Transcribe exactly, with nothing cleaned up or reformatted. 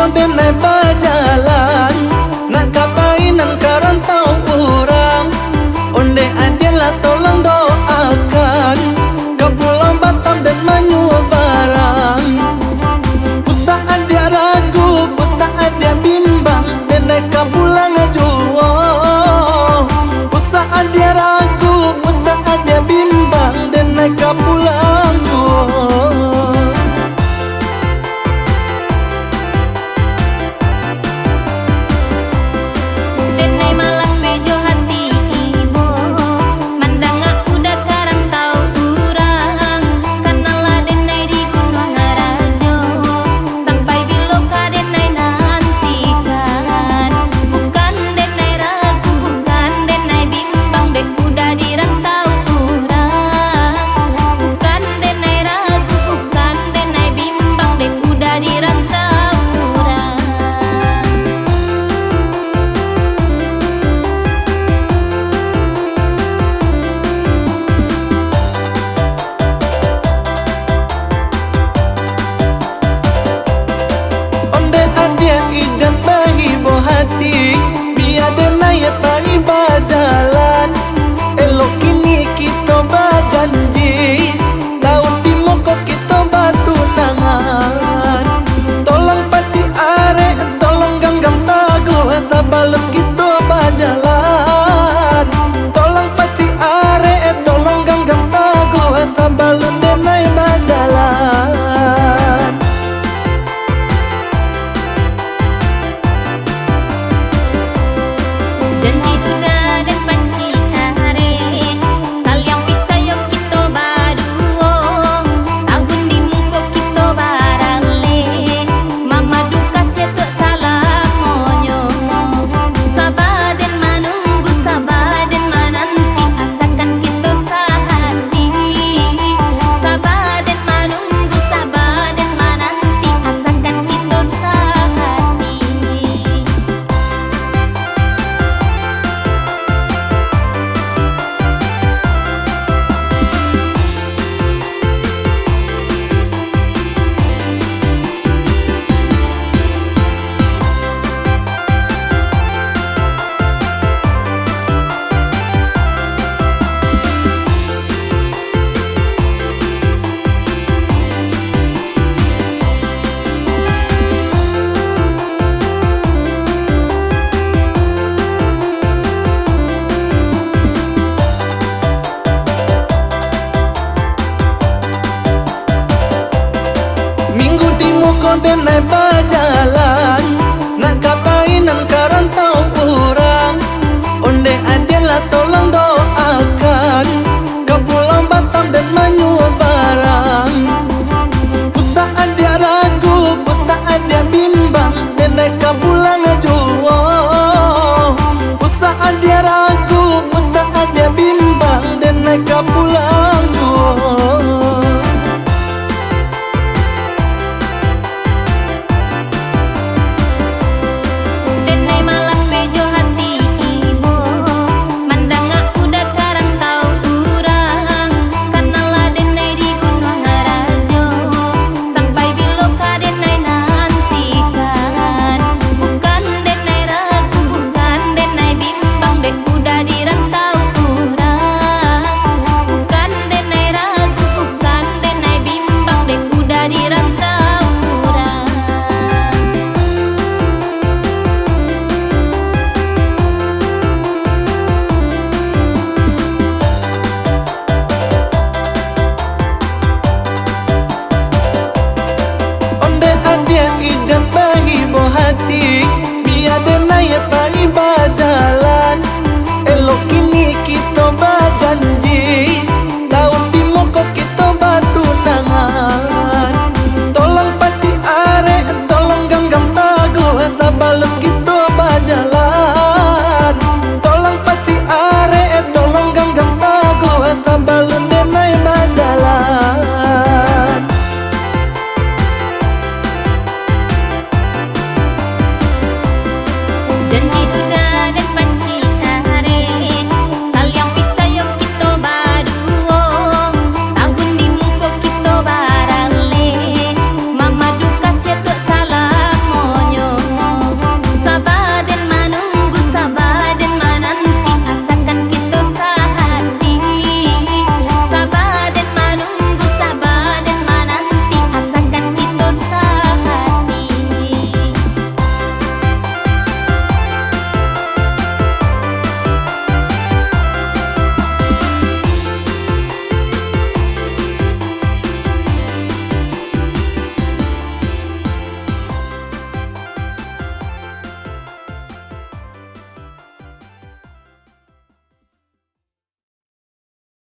Denai bajalan, nak ka pai nan ka rantau urang. Ondeh adiak lah tolong doakan, ka pulang Batam den manyubarang. Usah adiak ragu, usah adiak bimbang, denai ka pulang juo. Usah adiak ragu, usah adiak bimbang, denai ka pulang juo. Denai malah pejo hati ibo, mandanga uda ka rantau urang, kanalah denai di Gunuang Rajo, sampai bilo ka denai nantikan. Bukan denai ragu, bukan denai bimbang, dek uda di rantau urang. Bukan denai ragu, bukan denai bimbang, dek uda di rantau urang. Ondeh adiak ijan baibo hati, bia denai pai bajalan. Elok kini kito bajanji, taun di muko kito batunangan. Tolong pacik arek, tolong ganggam taguah sabalun kito bajalan. Tolong pacik arek, tolong ganggam taguah sabalun denai bajalan. Janji uda den pacik arek, saliang picayo kito baduo, tahun di muko kito baralek, mamadu kasiah tu salamonyo. Saba den manunggu, saba den mananti, asakan kito sahati. Saba den manunggu, saba den mananti, asakan kito sahati. Minggu di muko denai baja